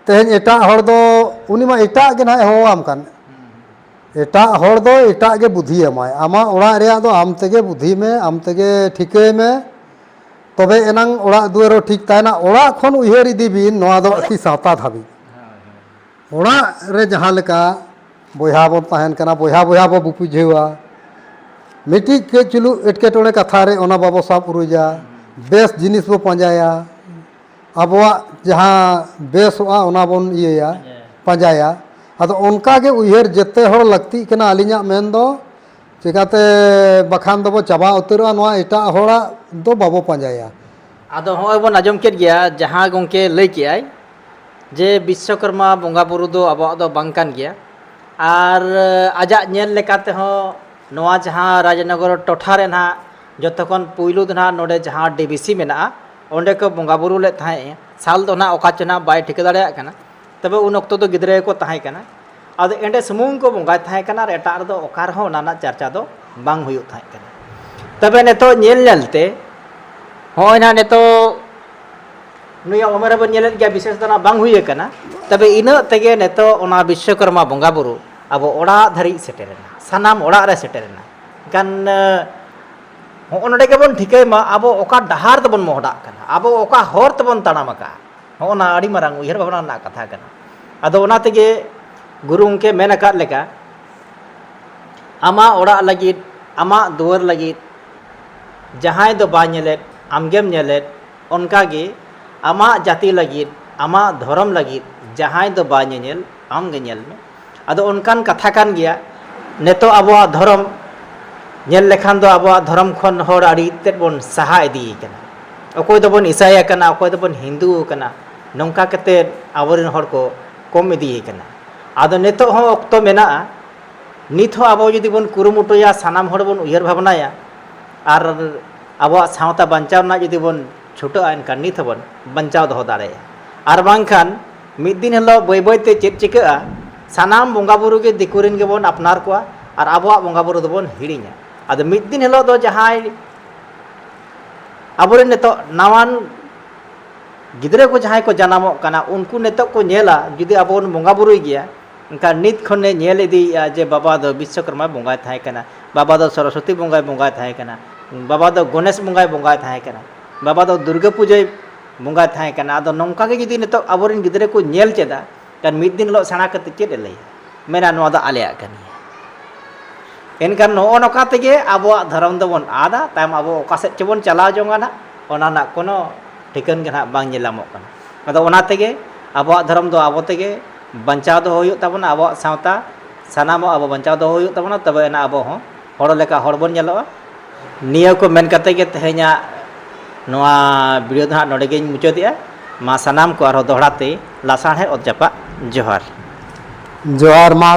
ᱛᱮᱦᱮᱧ ᱮᱴᱟᱜ ᱦᱚᱲ ᱫᱚ, ᱩᱱᱤ ᱢᱟ ᱮᱴᱟᱜ ᱜᱮ ᱱᱟᱦᱟᱜ ᱮ ᱦᱚᱦᱚᱣᱟᱢ ᱠᱟᱱ᱾ ᱮᱴᱟᱜ ᱦᱚᱲ ᱫᱚ ᱮᱴᱟᱜ ᱜᱮ ᱵᱩᱫᱷᱤ ᱟᱢᱟᱭ᱾ ᱟᱢᱟᱜ ᱚᱲᱟᱜ ᱨᱮᱭᱟᱜ ᱫᱚ ᱟᱢ ᱛᱮᱜᱮ ᱵᱩᱫᱷᱤ ᱢᱮ, ᱟᱢ ᱛᱮᱜᱮ ᱴᱷᱤᱠᱟᱹᱭ ᱢᱮ, ᱛᱚᱵᱮ ᱮᱱᱟᱝ ᱚᱲᱟᱜ ᱫᱩᱣᱟᱹᱨ ᱦᱚᱸ ᱴᱷᱤᱠ ᱛᱟᱦᱮᱱᱟ᱾ ᱚᱲᱟᱜ ᱠᱷᱚᱱ ᱩᱭᱦᱟᱹᱨ ᱤᱫᱤ ᱵᱤᱱ, ᱱᱚᱣᱟ ᱫᱚ ᱟᱹᱠᱤ ᱥᱟᱶᱛᱟ ᱫᱷᱟᱹᱵᱤᱡ᱾ ᱚᱲᱟᱜ ᱨᱮ ᱡᱟᱦᱟᱸ ᱞᱮᱠᱟ ᱵᱚᱭᱦᱟ ᱵᱚᱱ ᱛᱟᱦᱮᱱ ᱠᱟᱱᱟ, ᱵᱚᱭᱦᱟ ᱵᱚᱭᱦᱟ ᱵᱚ ᱵᱩᱯᱩᱡᱷᱟᱹᱣᱟ, ᱢᱤᱫᱴᱤᱡ ᱠᱟᱹᱡ ᱪᱩᱞᱩ ᱮᱴᱠᱮᱴᱚᱬᱮ ᱠᱟᱛᱷᱟ ᱨᱮ ᱚᱱᱟ ᱵᱟᱵᱚ ᱥᱟᱵ ᱩᱨᱩᱡᱟ, ᱵᱮᱥ ᱡᱤᱱᱤᱥ ᱵᱚ ᱯᱟᱸᱡᱟᱭᱟ, ᱟᱵᱚᱣᱟᱜ ᱡᱟᱦᱟᱸ ᱵᱮᱥᱚᱜᱼᱟ ᱚᱱᱟ ᱵᱚᱱ ᱤᱭᱟᱹᱭᱟ, ᱯᱟᱸᱡᱟᱭᱟ᱾ ᱟᱫᱚ ᱚᱱᱠᱟ ᱜᱮ ᱩᱭᱦᱟᱹᱨ ᱡᱮᱛᱮ ᱦᱚᱲ ᱞᱟᱹᱠᱛᱤᱜ ᱠᱟᱱᱟ, ᱟᱹᱞᱤᱧᱟᱜ ᱢᱮᱱ ᱫᱚ᱾ ᱪᱤᱠᱟᱹᱛᱮ? ᱵᱟᱠᱷᱟᱱ ᱫᱚᱵᱚ ᱪᱟᱵᱟ ᱩᱛᱟᱹᱨᱚᱜᱼᱟ, ᱱᱚᱣᱟ ᱮᱴᱟᱜ ᱦᱚᱲᱟᱜ ᱫᱚ ᱵᱟᱵᱚ ᱯᱟᱸᱡᱟᱭᱟ᱾ ᱟᱫᱚ ᱦᱚᱸᱜᱼᱚᱭ ᱵᱚᱱ ᱟᱸᱡᱚᱢ ᱠᱮᱫ ᱜᱮᱭᱟ, ᱡᱟᱦᱟᱸ ᱜᱚᱢᱠᱮ ᱞᱟᱹᱭ ᱠᱮᱜᱼᱟᱭ ᱡᱮ ᱵᱤᱥᱥᱚᱠᱚᱨᱢᱟ ᱵᱚᱸᱜᱟ ᱵᱩᱨᱩ ᱫᱚ ᱟᱵᱚᱣᱟᱜ ᱫᱚ ᱵᱟᱝ ᱠᱟᱱ ᱜᱮᱭᱟ᱾ ᱟᱨ ᱟᱡᱟᱜ ᱧᱮᱞ ᱞᱮᱠᱟ ᱛᱮᱦᱚᱸ ᱱᱚᱣᱟ ᱡᱟᱦᱟᱸ ᱨᱟᱡᱽᱱᱚᱜᱚᱨ ᱴᱚᱴᱷᱟ ᱨᱮ ᱱᱟᱦᱟᱜ ᱡᱚᱛᱚ ᱠᱷᱚᱱ ᱯᱩᱭᱞᱩ ᱫᱚ ᱱᱟᱦᱟᱜ ᱱᱚᱰᱮ ᱡᱟᱦᱟᱸ ᱰᱤ ᱵᱤ ᱥᱤ ᱢᱮᱱᱟᱜᱼᱟ, ᱚᱸᱰᱮ ᱠᱚ ᱵᱚᱸᱜᱟ ᱵᱩᱨᱩ ᱞᱮᱫ ᱛᱟᱦᱮᱸᱫ᱾ ᱥᱟᱞ ᱫᱚ ᱱᱟᱦᱟᱜ ᱚᱠᱟ ᱪᱚ ᱱᱟᱦᱟᱜ ᱵᱟᱭ ᱴᱷᱤᱠᱟᱹ ᱫᱟᱲᱮᱭᱟᱜ ᱠᱟᱱᱟ᱾ ᱛᱚᱵᱮ ᱩᱱ ᱚᱠᱛᱚ ᱫᱚ ᱜᱤᱫᱽᱨᱟᱹ ᱜᱮᱠᱚ ᱛᱟᱦᱮᱸ ᱠᱟᱱᱟ᱾ ᱟᱫᱚ ᱮᱸᱰᱮ ᱥᱩᱢᱩᱝ ᱠᱚ ᱵᱚᱸᱜᱟᱭ ᱛᱟᱦᱮᱸ ᱠᱟᱱᱟ ᱟᱨ ᱮᱴᱟᱜ ᱨᱮᱫᱚ ᱚᱠᱟ ᱨᱮᱦᱚᱸ ᱚᱱᱟ ᱨᱮᱱᱟᱜ ᱪᱟᱨᱪᱟ ᱫᱚ ᱵᱟᱝ ᱦᱩᱭᱩᱜ ᱛᱟᱦᱮᱸ ᱠᱟᱱᱟ᱾ ᱛᱚᱵᱮ ᱱᱤᱛᱚᱜ ᱧᱮᱞ ᱧᱮᱞ ᱛᱮ ᱦᱚᱸᱜᱼᱚᱭ ᱱᱟᱦᱟᱜ ᱱᱤᱛᱚᱜ ᱱᱩᱭᱟᱜ ᱩᱢᱮᱨ ᱦᱚᱸᱵᱚᱱ ᱧᱮᱞᱮᱫ ᱜᱮᱭᱟ, ᱵᱤᱥᱮᱥ ᱫᱚ ᱱᱟᱦᱟᱜ ᱵᱟᱝ ᱦᱩᱭ ᱟᱠᱟᱱᱟ᱾ ᱛᱚᱵᱮ ᱤᱱᱟᱹᱜ ᱛᱮᱜᱮ ᱱᱤᱛᱚᱜ ᱚᱱᱟ ᱵᱤᱥᱥᱚᱠᱚᱨᱢᱟ ᱵᱚᱸᱜᱟ ᱵᱩᱨᱩ ᱟᱵᱚ ᱚᱲᱟᱜ ᱫᱷᱟᱹᱨᱤᱡ ᱥᱮᱴᱮᱨᱮᱱᱟ, ᱥᱟᱱᱟᱢ ᱚᱲᱟᱜ ᱨᱮ ᱥᱮᱴᱮᱨᱮᱱᱟ᱾ ᱮᱱᱠᱷᱟᱱ, ᱮ, ᱦᱚᱸᱜᱼᱚ ᱱᱚᱰᱮ ᱜᱮᱵᱚᱱ ᱴᱷᱤᱠᱟᱹᱭ ᱢᱟ, ᱟᱵᱚ ᱚᱠᱟ ᱰᱟᱦᱟᱨ ᱛᱮᱵᱚᱱ ᱢᱚᱦᱰᱟᱜ ᱠᱟᱱᱟ, ᱟᱵᱚ ᱚᱠᱟ ᱦᱚᱨ ᱛᱮᱵᱚᱱ ᱛᱟᱲᱟᱢ ᱟᱠᱟᱫᱼᱟ᱾ ᱦᱚᱸᱜᱼᱚ ᱱᱟ ᱟᱹᱰᱤ ᱢᱟᱨᱟᱝ ᱩᱭᱦᱟᱹᱨ ᱵᱷᱟᱵᱽᱱᱟ ᱨᱮᱱᱟᱜ ᱠᱟᱛᱷᱟ ᱠᱟᱱᱟ᱾ ᱟᱫᱚ ᱚᱱᱟ ᱛᱮᱜᱮ ᱜᱩᱨᱩ ᱜᱚᱢᱠᱮ ᱢᱮᱱ ᱟᱠᱟᱫ ᱞᱮᱠᱟ, ᱟᱢᱟᱜ ᱚᱲᱟᱜ ᱞᱟᱹᱜᱤᱫ, ᱟᱢᱟᱜ ᱫᱩᱣᱟᱹᱨ ᱞᱟᱹᱜᱤᱫ ᱡᱟᱦᱟᱸᱭ ᱫᱚ ᱵᱟᱭ ᱧᱮᱞᱮᱫ, ᱟᱢᱜᱮᱢ ᱧᱮᱞᱮᱫ, ᱚᱱᱠᱟᱜᱮ ᱟᱢᱟᱜ ᱡᱟᱹᱛᱤ ᱞᱟᱹᱜᱤᱫ, ᱟᱢᱟᱜ ᱫᱷᱚᱨᱚᱢ ᱞᱟᱹᱜᱤᱫ ᱡᱟᱦᱟᱸᱭ ᱫᱚ ᱵᱟᱭ ᱧᱮᱧᱮᱞ, ᱟᱢᱜᱮ ᱧᱮᱞ ᱢᱮ᱾ ᱟᱫᱚ ᱚᱱᱠᱟᱱ ᱠᱟᱛᱷᱟ ᱠᱟᱱ ᱜᱮᱭᱟ᱾ ᱱᱤᱛᱚᱜ ᱟᱵᱚᱣᱟᱜ ᱫᱷᱚᱨᱚᱢ ᱧᱮᱞ ᱞᱮᱠᱷᱟᱱ ᱫᱚ ᱟᱵᱚᱣᱟᱜ ᱫᱷᱚᱨᱚᱢ ᱠᱷᱚᱱ ᱦᱚᱲ ᱟᱹᱰᱤ ᱛᱮᱫ ᱵᱚᱱ ᱥᱟᱦᱟ ᱤᱫᱤᱭ ᱠᱟᱱᱟ᱾ ᱚᱠᱚᱭ ᱫᱚᱵᱚᱱ ᱤᱥᱟᱭ ᱟᱠᱟᱱᱟ, ᱚᱠᱚᱭ ᱫᱚᱵᱚᱱ ᱦᱤᱱᱫᱩ ᱟᱠᱟᱱᱟ, ᱱᱚᱝᱠᱟ ᱠᱟᱛᱮᱫ ᱟᱵᱚᱨᱮᱱ ᱦᱚᱲ ᱠᱚ ᱠᱚᱢ ᱤᱫᱤᱭ ᱠᱟᱱᱟ᱾ ᱟᱫᱚ ᱱᱤᱛᱚᱜ ᱦᱚᱸ ᱚᱠᱛᱚ ᱢᱮᱱᱟᱜᱼᱟ, ᱱᱤᱛ ᱦᱚᱸ ᱟᱵᱚ ᱡᱩᱫᱤ ᱵᱚᱱ ᱠᱩᱨᱩᱢᱩᱴᱩᱭᱟ, ᱥᱟᱱᱟᱢ ᱦᱚᱲ ᱵᱚᱱ ᱩᱭᱦᱟᱹᱨ ᱵᱷᱟᱵᱽᱱᱟᱭᱟ ᱟᱨ ᱟᱵᱚᱣᱟᱜ ᱥᱟᱶᱛᱟ ᱵᱟᱧᱪᱟᱣ ᱨᱮᱱᱟᱜ ᱡᱩᱫᱤ ᱵᱚᱱ ᱪᱷᱩᱴᱟᱹᱜᱼᱟ, ᱮᱱᱠᱷᱟᱱ ᱱᱤᱛ ᱦᱚᱸᱵᱚᱱ ᱵᱟᱧᱪᱟᱣ ᱫᱚᱦᱚ ᱫᱟᱲᱮᱭᱟᱜᱼᱟ᱾ ᱟᱨ ᱵᱟᱝᱠᱷᱟᱱ ᱢᱤᱫ ᱫᱤᱱ ᱦᱤᱞᱳᱜ ᱵᱟᱹᱭ ᱵᱟᱹᱭ ᱛᱮ ᱪᱮᱫ ᱪᱤᱠᱟᱹᱜᱼᱟ, ᱥᱟᱱᱟᱢ ᱵᱚᱸᱜᱟ ᱵᱩᱨᱩ ᱜᱮ ᱫᱤᱠᱩ ᱨᱮᱱ ᱜᱮᱵᱚᱱ ᱟᱯᱱᱟᱨ ᱠᱚᱣᱟ ᱟᱨ ᱟᱵᱚᱣᱟᱜ ᱵᱚᱸᱜᱟ ᱵᱩᱨᱩ ᱫᱚᱵᱚᱱ ᱦᱤᱲᱤᱧᱟ᱾ ᱟᱫᱚ ᱢᱤᱫ ᱫᱤᱱ ᱦᱤᱞᱳᱜ ᱫᱚ ᱡᱟᱦᱟᱸᱭ ᱟᱵᱚᱨᱮᱱ ᱱᱤᱛᱚᱜ ᱱᱟᱣᱟᱱ ᱜᱤᱫᱽᱨᱟᱹ ᱠᱚ ᱡᱟᱦᱟᱸᱭ ᱠᱚ ᱡᱟᱱᱟᱢᱚᱜ ᱠᱟᱱᱟ, ᱩᱱᱠᱩ ᱱᱤᱛᱚᱜ ᱠᱚ ᱧᱮᱞᱟ, ᱡᱩᱫᱤ ᱟᱵᱚ ᱵᱚᱱ ᱵᱚᱸᱜᱟ ᱵᱩᱨᱩᱭ ᱜᱮᱭᱟ, ᱮᱱᱠᱷᱟᱱ ᱱᱤᱛ ᱠᱷᱚᱱᱮ ᱧᱮᱞ ᱤᱫᱤᱭᱮᱫᱼᱟ ᱡᱮ ᱵᱟᱵᱟ ᱫᱚ ᱵᱤᱥᱥᱚᱠᱚᱨᱢᱟᱭ ᱵᱚᱸᱜᱟᱭ ᱛᱟᱦᱮᱸ ᱠᱟᱱᱟ, ᱵᱟᱵᱟ ᱫᱚ ᱥᱚᱨᱚᱥᱚᱛᱤ ᱵᱚᱸᱜᱟᱭ ᱵᱚᱸᱜᱟᱭ ᱛᱟᱦᱮᱸ ᱠᱟᱱᱟ, ᱵᱟᱵᱟ ᱫᱚ ᱜᱚᱱᱮᱥ ᱵᱚᱸᱜᱟᱭ ᱵᱚᱸᱜᱟᱭ ᱛᱟᱦᱮᱸ ᱠᱟᱱᱟ, ᱵᱟᱵᱟ ᱫᱚ ᱫᱩᱨᱜᱟᱹ ᱯᱩᱡᱟᱹᱭ ᱵᱚᱸᱜᱟᱭ ᱛᱟᱦᱮᱸ ᱠᱟᱱᱟ᱾ ᱟᱫᱚ ᱱᱚᱝᱠᱟ ᱜᱮ ᱡᱩᱫᱤ ᱱᱤᱛᱚᱜ ᱟᱵᱚᱨᱮᱱ ᱜᱤᱫᱽᱨᱟᱹ ᱠᱚ ᱧᱮᱞ ᱪᱮᱫᱟ, ᱮᱱᱠᱷᱟᱱ ᱢᱤᱫ ᱫᱤᱱ ᱦᱤᱞᱳᱜ ᱥᱮᱬᱟ ᱠᱟᱛᱮ ᱪᱮᱫ ᱮ ᱞᱟᱹᱭᱟ? ᱢᱮᱱᱟ, "ᱱᱚᱣᱟ ᱫᱚ ᱟᱞᱮᱭᱟᱜ ᱠᱟᱱ ᱜᱮᱭᱟ᱾" ᱮᱱᱠᱷᱟᱱ ᱱᱚᱜᱼᱚ ᱱᱚᱝᱠᱟ ᱛᱮᱜᱮ ᱟᱵᱚᱣᱟᱜ ᱫᱷᱚᱨᱚᱢ ᱫᱚᱵᱚᱱ ᱟᱫᱟ, ᱛᱟᱭᱚᱢ ᱟᱵᱚ ᱚᱠᱟ ᱥᱮᱫ ᱪᱚᱵᱚᱱ ᱪᱟᱞᱟᱣ ᱡᱚᱝᱟ ᱱᱟᱜ, ᱚᱱᱟ ᱨᱮᱱᱟᱜ ᱠᱳᱱᱳ ᱴᱷᱤᱠᱟᱹᱱ ᱜᱮ ᱱᱟᱜ ᱵᱟᱝ ᱧᱮᱞ ᱧᱟᱢᱚᱜ ᱠᱟᱱᱟ᱾ ᱟᱫᱚ ᱚᱱᱟ ᱛᱮᱜᱮ ᱟᱵᱚᱣᱟᱜ ᱫᱷᱚᱨᱚᱢ ᱫᱚ ᱟᱵᱚ ᱛᱮᱜᱮ ᱵᱟᱧᱪᱟᱣ ᱫᱚᱦᱚ ᱦᱩᱭᱩᱜ ᱛᱟᱵᱚᱱᱟ, ᱟᱵᱚᱣᱟᱜ ᱥᱟᱶᱛᱟ ᱥᱟᱱᱟᱢᱟᱜ ᱟᱵᱚ ᱵᱟᱧᱪᱟᱣ ᱫᱚᱦᱚ ᱦᱩᱭᱩᱜ ᱛᱟᱵᱚᱱᱟ, ᱛᱚᱵᱮ ᱟᱱᱟᱜ ᱟᱵᱚ ᱦᱚᱸ ᱦᱚᱲ ᱞᱮᱠᱟ ᱦᱚᱲ ᱵᱚᱱ ᱧᱮᱞᱚᱜᱼᱟ᱾ ᱱᱤᱭᱟᱹ ᱠᱚ ᱢᱮᱱ ᱠᱟᱛᱮ ᱜᱮ ᱛᱮᱦᱮᱧᱟᱜ ᱱᱚᱣᱟ ᱵᱷᱤᱰᱤᱭᱳ ᱫᱚ ᱦᱟᱸᱜ ᱱᱚᱰᱮ ᱜᱤᱧ ᱢᱩᱪᱟᱹᱫᱮᱜᱼᱟ᱾ ᱢᱟ ᱥᱟᱱᱟᱢ ᱠᱚ ᱟᱨᱦᱚᱸ ᱫᱚᱦᱲᱟ ᱛᱮ ᱞᱟᱥᱟᱲᱦᱮᱫ ᱚᱛ ᱡᱟᱯᱟᱜ ᱡᱚᱦᱟᱨ᱾ ᱡᱚᱦᱟᱨ ᱢᱟ